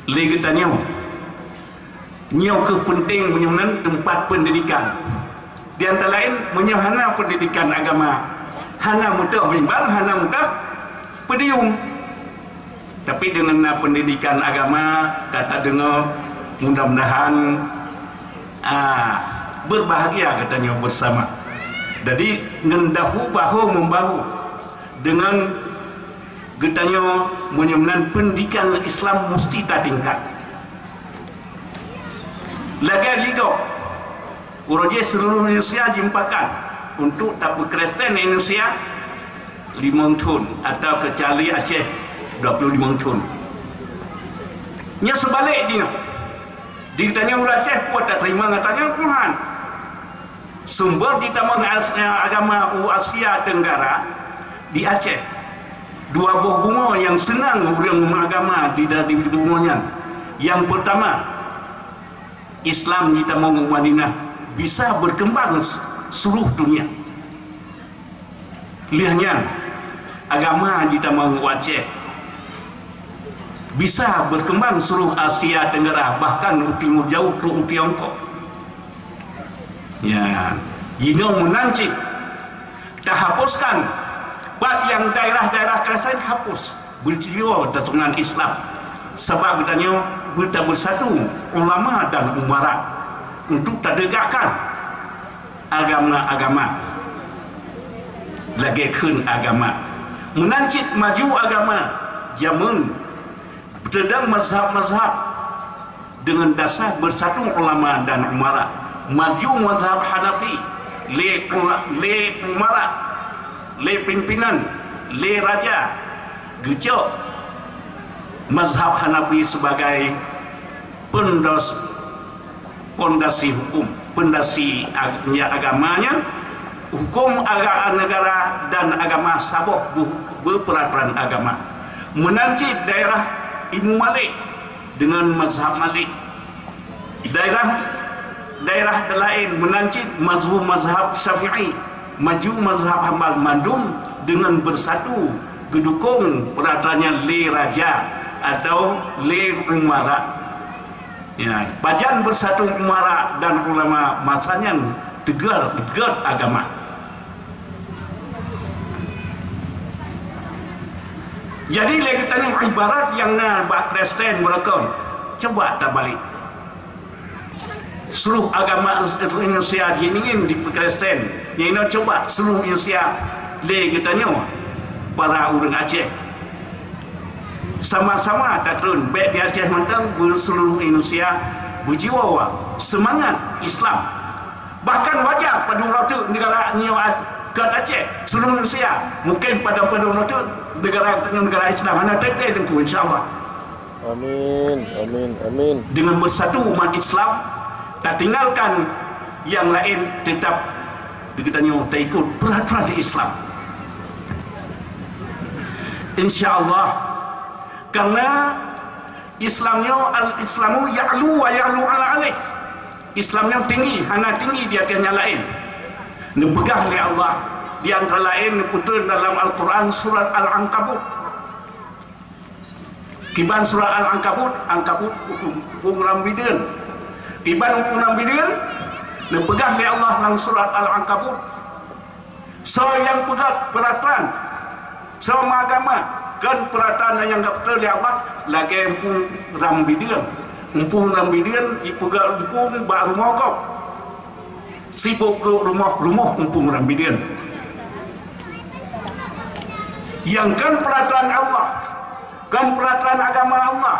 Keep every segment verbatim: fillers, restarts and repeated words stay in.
Lé geutanyoe, nyoe keuh peunteng meunyoe nan teumpat peundidikan. Di antara laén, meunyoe hana peundidikan agama, hana meutoh mimbar, hana meutoh podium. Tapi deungon na peundidikan agama, ka tadeungoe, mudah-mudahan, ah, berbahagia geutanyoe bersama. Jadi, ngon dahu bahu membahu deungon geutanyoe, meunyoe nan peundidikan Islam musti tatingkat. Lagée jigoe, uroe jih seluruh Indonesia jimupakat untuk tapeukristen Indonesia limong thon atau keucuali Aceh dua puluh limong thon. Nyoe seubalek jih, di geutanyoe ureuëng Aceh peue tateurimong geutanyoe Tuhan. Sumber jitamong as-, agama u Asia Tenggara di Aceh. Dua boh bumoe nyang seunang ureuëng meuagama di, di bumoe nyan. Nyang peurtama, Islam jitamong u Madinah bisa berkembang s-, seluruh dunia. Lheueh nyan, agama jitamong u Aceh bisa berkembang seluruh Asia Tenggara, bahkan u Timur Jauh trok u Tiongkok. Ya, jinoe meunan cit tahapuskan, pat nyang daerah-daerah Kristen hapus, beujiwoe tatunan Islam. Sabab geutanyoe beutabeusatu ulama dan umara untuk tategakkan agama-agama lagée kheun agama. Meunan cit maju agama jameun, beuteudeung mazhab-mazhab deungon dasar beusatu ulama dan umara. Maju mazhab Hanafi, lé ula-, lé umara, lé pimpinan, lé raja, geucok mazhab Hanafi sebagai peundos-, pondasi hukum, pondasi ag-, nya agama nyan, hukum aga-, negara dan agama saboh beu-, beupeuraturan agama. Meunan cit daerah Imam Malik deungon mazhab Malik. Daerah, daerah laén meunan cit maju mazhab Syafi'i, maju mazhab Hambal, mandum deungon beusatu geudukong peuraturan nyan lé raja atau lé umara. Ya, pajan beusatu umara dan ulama masa nyan teugeut, teugeut agama. Jadi lé geutanyoe ibarat nyang na bak Kristen beureugon, coba tabalek. Seluruh agama Indonesia jiingin dipeukristen. Nyang inoe coba seluruh Indonesia lé geutanyoe para ureuëng Aceh. Sama-sama tatreun, bék di Aceh mantong, beu seluruh Indonesia beujiwoe seumangat Islam. Bahkan wajar padum droe teuk negara nyoe a-, kon Aceh, seluruh Indonesia, mungkin padum-padum droe teuk negara, negara Islam hana teuntée teungku, insya Allah. Amin, amin, amin. Dengan bersatu umat Islam, tatinggalkan yang lain, tetap geutanyoe taikut peraturan Islam. Insya Allah, karena Islam nyoe, al-Islamu ya'lu wa ya'lu ala alaih. Islam nyoe tinggi, hana tinggi di ateueh nyang laén. Neupeugah lé Allah, di antara laén neupeutrön dalam Al-Quran surat Al-Ankabut. Kiban surat Al-Ankabut, Ankabut umpung lam bideuen. Kiban umpung lam bideuen, neupeugah lé Allah lam surat Al-Ankabut, soe nyang peugah peuratoran, soe meuagama, kon peuratoran nyang geupeutron lé Allah, lagée umpung lam bideuen. Umpung lam bideuen jipeugah umpung bak rumoh gob. Sibuk keu rumoh-rumoh umpung lam bideuen. Nyang kon peuratoran Allah, kon peuratoran agama Allah,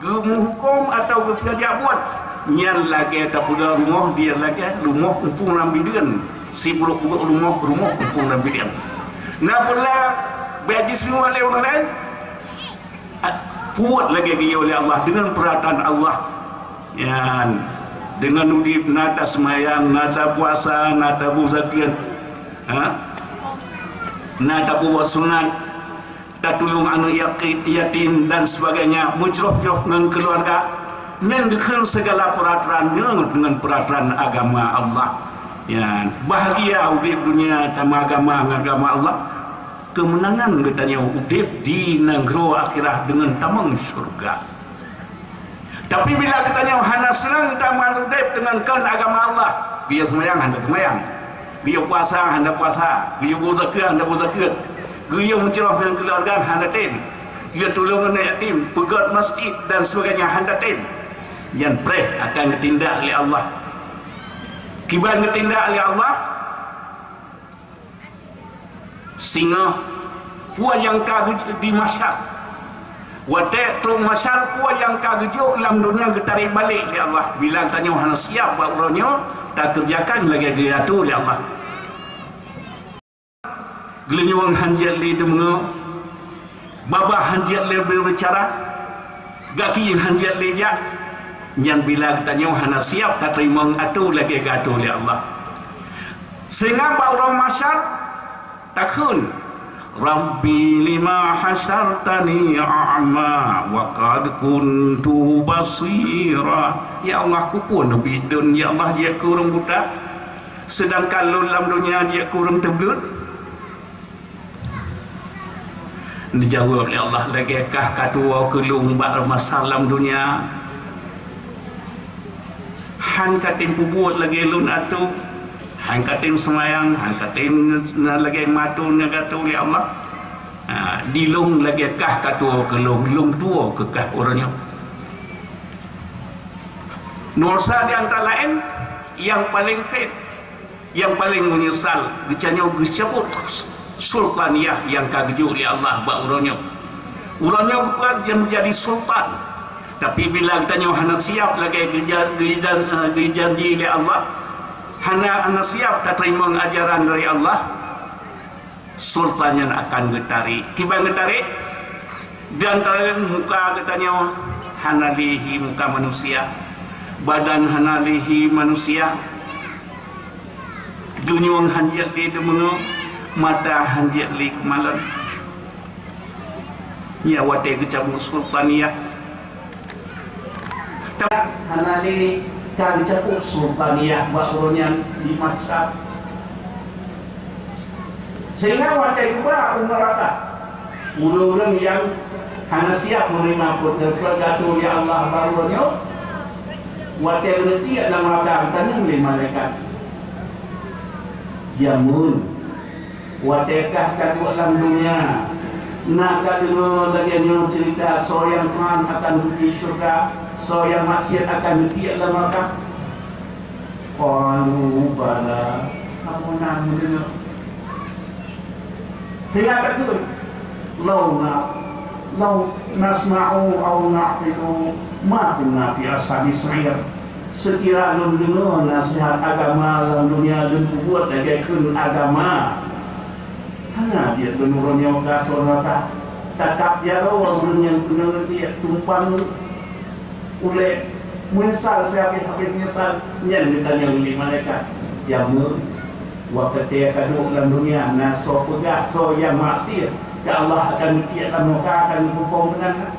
geumeuhukôm atawa geupeujak buet, nyan lagée tapeugah rumoh, dia lagée rumoh umpung lam bideuen. Sibuk keu rumoh-rumoh umpung lam bideuen. Na peula bék jiseungue lé ureuëng laén? Peubuet lagée geuyue lé Allah deungon peuratoran Allah. Nyan, deungon udeb na taseumayang, na tapuasa, na taboh zakeuet, ha? Na tapeubuet sunat, tatulông aneuëk yaki-, yatim dan sebagainya, meujroh-jroh ngon keuluwarga. Nyan geukheun sigala peuratoran nyoe deungon peuratoran agama Allah. Nyan, bahagia udeb dunia tameuagama ngon agama Allah. Keumeunangan geutanyoe udeb di nanggroe akhirat deungon tamong syeuruga. Tapi bila geutanyoe hana seunang tameuudép deungon kon agama Allah, geuyue seumayang hana seumayang, geuyue puasa hana puasa, geuyue bu zakeuet hana bu zakeuet, geuyue meucroh ngon keuluwarga hana tem, geuyue tulông aneuk yatim, peugöt masjid dan sebagainya hana tem, nyan preh akan geutindak lé Allah. Kiban geutindak lé Allah, singoh peue nyang ka geu-, di mahsyar. Watée trok mahsyar, peue nyang ka geujok lam donya geutarek balek lé Allah. Bila tanyoe hana siab bak uroe nyoe, takeureujakan lagée geuatô lé Allah. Geulinyueng hán jeuet lé deungoe, babah hán jeuet lé beubeucara, gaki hán jeuet lé jak, nyan bila geutanyoe hana siab tateurimong atô lagée geuatô lé Allah. Sehingga bak uroe mahsyar takheun, "Rabbi lima hasyartani a'ma wa qad kuntu basira." Ya Allah, keupeue neubi dôn, ya Allah, jeuet keu ureuëng buta, seudangkan lôn lam donya jeuet keu ureuëng teubleuet? Neujaweueb lé Allah, "Lagée kah ka tuwoe keu lôn bak masa lam donya, hán ka tem peubuet lagée lôn atô, hán ka tem seumayang, hán ka tem na lagée matô nyang geuatô lé Allah. Ha, di lôn lagée kah ka tuwoe keu lôn, lôn tuwoe keu kah uroe nyoe." Nusa di antara laén nyang paleng fet, nyang paleng meunyeusal, geutanyoe geucabut sultaniyah nyang ka geujok lé Allah bak uroe nyoe. Uroe nyoe geupeugah jeuet meujadi sultan. Tapi bila geutanyoe hana siab lagée geuja-, geujan-, eh, geujanji lé Allah, hana, hana siab tateurimong ajaran dari Allah, sultan nyan akan geutarek. Kiban geutarek? Di antara laén muka geutanyoe hana lé hi muka manusia, badan hana lé hi manusia, geulinyueng hán jeuet lé deungoe, mata hán jeuet lé keumalon. Nyan watée geucabut sultaniyah. Hana lé ka geucabut sultaniyah bak uroe nyan di mahsyar. Sehingga watée geuba u neuraka, ureuëng-ureuëng nyang hana siab meuneurimong peue nyang geuatô lé Allah bak uroe nyoe, watée geutiek lam neuraka, geutanyong lé malaikat, "Jameun, watée kah ka duek lam donya, na kadeungoe lagée nyoe ceurita, soe nyang seumang akan geupeuék syeuruga, soe nyang maksiat akan geutiek lam neuraka?" Qalu bala, kamoe na meudeungoe. Sehingga takheun, "Lau na, lau nasma'u au na'qilu ma kunna fi ashabis sa'ir." Seukira lôn deungoe naseuhat agama lam donya, lôn peubuet lagée kheun agama, hana jeuet lôn uroe nyoe ka soe neuraka. Tatap jaroe ureuëng nyang keuneuk tiek tumpang ulée, meunyeusal sihabéh-habéh meunyeusal. Nyan geutanyong lé malaikat, "Jameun, watée ka duek lam donya, na soe peugah soe nyang maksiat keu Allah akan geutiek lam neuraka, akan geuseupông deungon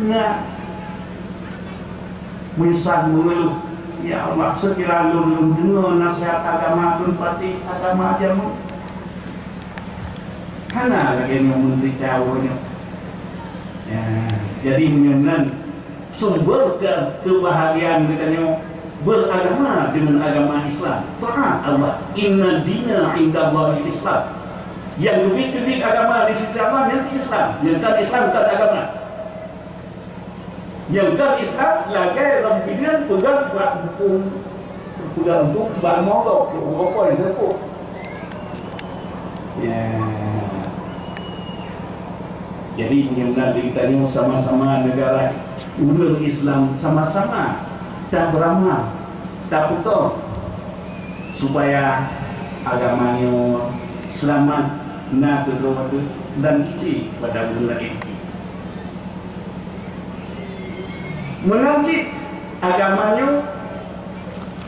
na?" Meunyeusal meungeuluh, "Ya Allah, seukira lôn, lôn deungoe naseuhat agama, lôn patéh agama jameun." Hana lagée nyoe meuntri teuh uroe nyoe. Ya, jadi meunyoe nan sumber ke-, keubahgiaan geutanyoe beuragama deungon agama Islam, taát Allah. "Inna dina indallahi Islam." Nyang keubiet-keubiet agama di sisi Allah nyan Islam. Nyang kon Islam kon agama. Nyang kon Islam lagée lom pideuen peugah bak bukon, peugah untuk bak mogok, untuk rokok nyang seupôt. Ya. Jadi, meunyoe geutanyoe sama-sama neugara ureuëng Islam, sama-sama tabeurama, tapeutong, supaya agama nyoe seulamat na keudroe dan hidé keupada ureuëng laén. Meunan cit agama nyoe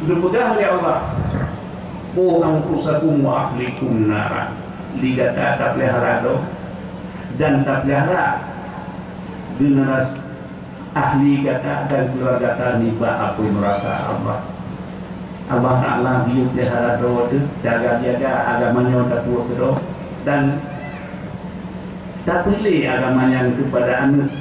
geupeugah lé Allah, "Qu anfusakum wa ahlikum nara." Di gata tapeulihara droe dan tapeulihara generasi ahli gata dan keuluwarga gata nibak apui neuraka Allah. Allah Taala geuyue peulihara droe teuh, jaga-jaga agama nyoe tapuwoe keudroe dan tapeulé agama nyan keupada aneuëk.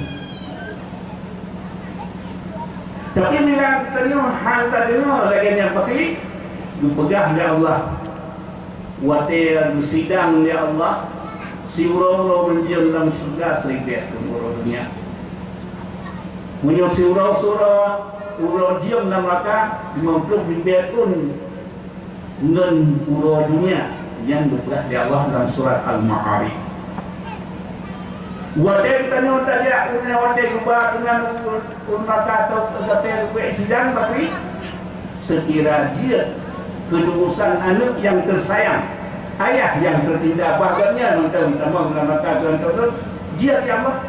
Tapi bila tanyoe hana tadeungoe lagée nyan pasti geupeugah lé Allah, watée geusidang lé Allah, siuroe-uroe meujeuem lam syeuruga siribée thon uroe donya. Meunyoe siuroe-uroe jeuem lam neuraka limong ploh ribée thon ngon uroe donya, nyan geupeugah lé Allah lam surat Al-Ma'arij. Watée geutanyoe tajak, watée geuba keunan u neuraka atau gata geupeugah sidang, tapi seukira jeuet keududukan aneuëk nyang teusayang, ayah nyang teucinta, bah gobnyan mantong tamong lam neuraka keunan, jeuet ya Allah.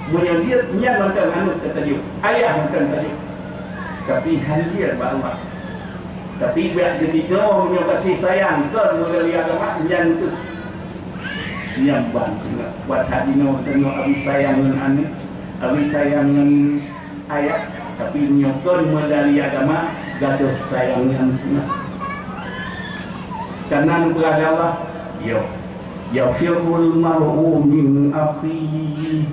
Meunyoe jeuet, nyan mantong aneuëk ka tajok, ayah mantong tajok. Tapi hana jeuet bak Allah. Tapi bak geutanyoe meunyoe gaséh sayang kon meulalu agama, nyan keuh nyang ban singoh. Watée jinoe tanyoe habéh sayang ngon aneuëk, habéh sayang ngon ayah, tapi meunyoe kon meulalu agama, gadôh sayang nyan singoh. Karena neupeugah lé Allah, yo, yafirrul mar'u min akhihi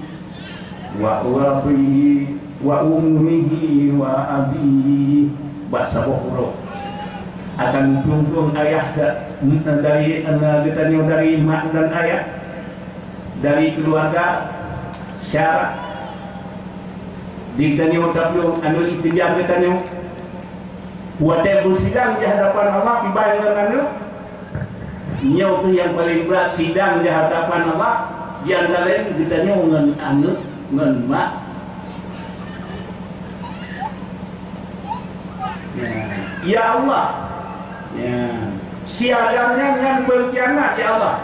wa abihi wa ummihi wa abihi. Bak saboh uroe akan plueng-plueng ayah da-, dari, geutanyoe dari mak dan ayah, dari keuluwarga, syara. Di geutanyoe taplueng aneuëk ikeujam geutanyoe. Watée beusidang di hadapan Allah kiban ngon aneuëk, nyoe keuh nyang paleng brat sidang di hadapan Allah, nyang laén geutanyoe ngon aneuëk, ngon mak. Ya Allah, ya, si agam nyan ngon peungkhianat, ya Allah.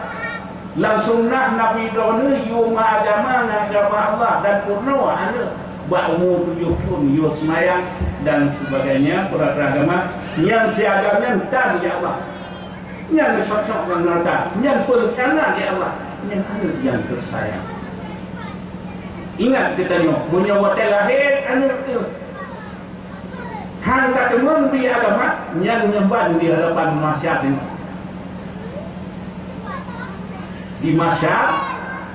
Lam sunnah Nabi droeneuh yue meuagama ngon agama Allah dan peurunoe aneuëk bak umu tujoh thon, yue seumayang dan sebagainya, peuratoran agama nyang siagam nyan tan, ya Allah. Nyan sosok nyang nada, nyan peungkhianat, ya Allah, nyan aneuëk nyang teusayang. Ingat geutanyoe, meunyoe watée lahé aneuëk teuh, hana tateumeung bri agama, nyan nyang ban di hadapan masyarakat singoh. Di masyarakat,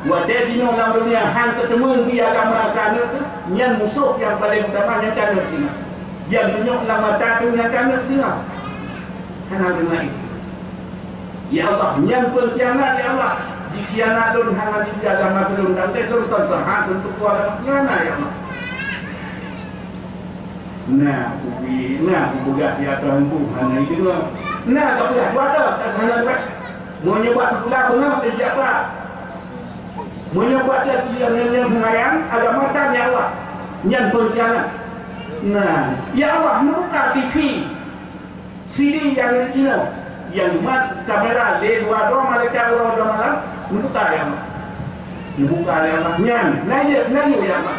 watée jinoe lam donya hana tateumeung bri agama keu aneuëk teuh, nyan musoh nyang paleng utama nyan keu aneuëk singoh. Nyang tunyok lam mata teuh nyan keu aneuëk singoh. Hana deungon itu. Ya Allah, nyan peungkhianat, ya Allah. Dikhianat lôn hana jibri agama keu lôn, dan lôn kon teuhat lôn tupeue agama nyan, ya Allah. Na kubi, na kupeugah di ateueh Teungku hana ideungoe. Na kapeugah kuasa, hana kuat. Meunyoe bak sikula beungoh, eh, jak pat. Meunyoe kuasa, dia nyan nyang seumayang, agama tan, ya Allah. Nyan peungkhianat. Na, ya Allah, neubuka T V. Siri nyang jinoe, nyang mat kamera lé dua droe malaikat uroe dua malam, neubuka, ya Allah. Neubuka, ya Allah. Nyan, na yue, na yue, ya Allah.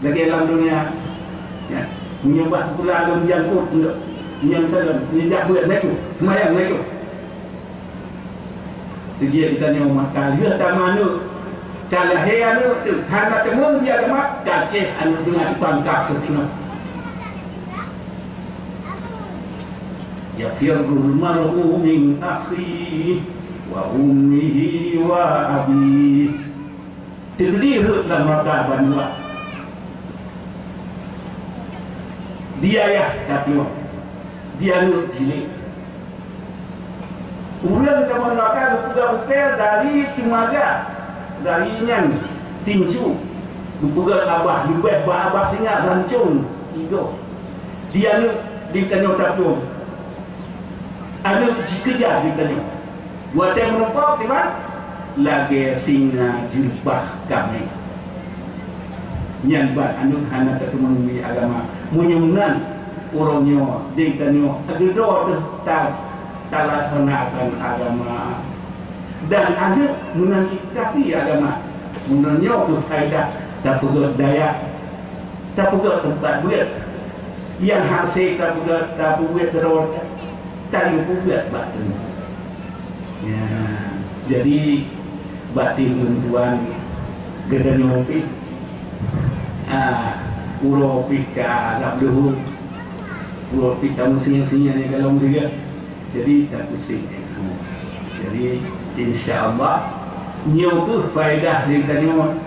Lagée lam donya, ya. Meunyoe bak sikula lôn jangkot, nyan saleuem, meunyoe jak beuet, na yue, seumayang, na yue. Jeuet geutanyoe maka lheueh tameuaneuëk, ka lahé aneuëk teuh, hana teungeut bri agama, ka céh aneuëk singoh cupang kah keu singoh. Yafirrul mar'u min akhihi wa ummihi wa abihi. Teukeudi rhot lam mata bandua. Di ayah taplueng, di aneuëk jilek. Ureuëng kamoe maka geupeugah bukée dari teumaga, dari nyan tincu, geupeugah abah leubeh bak abah singa rancong igoe. Di aneuëk di tanyoe taplueng, aneuëk jikeujah di tanyoe. Watée meurumpok, di ban? Lagée singa jilbah kaméng. Nyan ban aneuëk hana tateumeung bri agama. Meunyoe meunan, uroe nyoe di tanyoe geudoe teuh ta-, talaksanakan agama. Dan aneuëk meunan cit tapi agama. Meunan nyoe keuh faedah tapeugét dayah, tapeugét teumpat beuet. Nyang hase tapeugét, tapeugét keudroe, tadi peugét bak teumpat. Ya, jadi batin lôn tuan geutanyoe pih, ah, uroe pih ka lheueh leuhô, uroe pih tameusinya-sinya nyan golom siga. Jadi tak pusing. Jadi insya Allah nyoe keuh faedah di tanyoe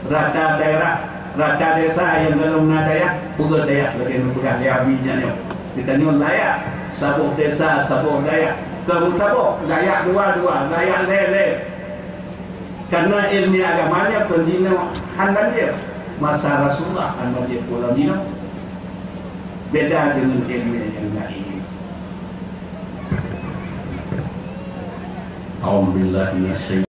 rata daerah Rata desa nyang gohlom na dayah, peugöt dayah lagèe nyang peugah lé Abi nyan nyoe. Geutanyoe layak, saboh desa, saboh dayah. Kon saboh, layak dua-dua, layak lhèe-lhèe. Karena ilmu agama nyoe kon jinoe hana banjir. Masa Rasulullah hana banjir pulang jinoe. Beda dengan ilmu yang lain. A'udzubillahi minasyaitonir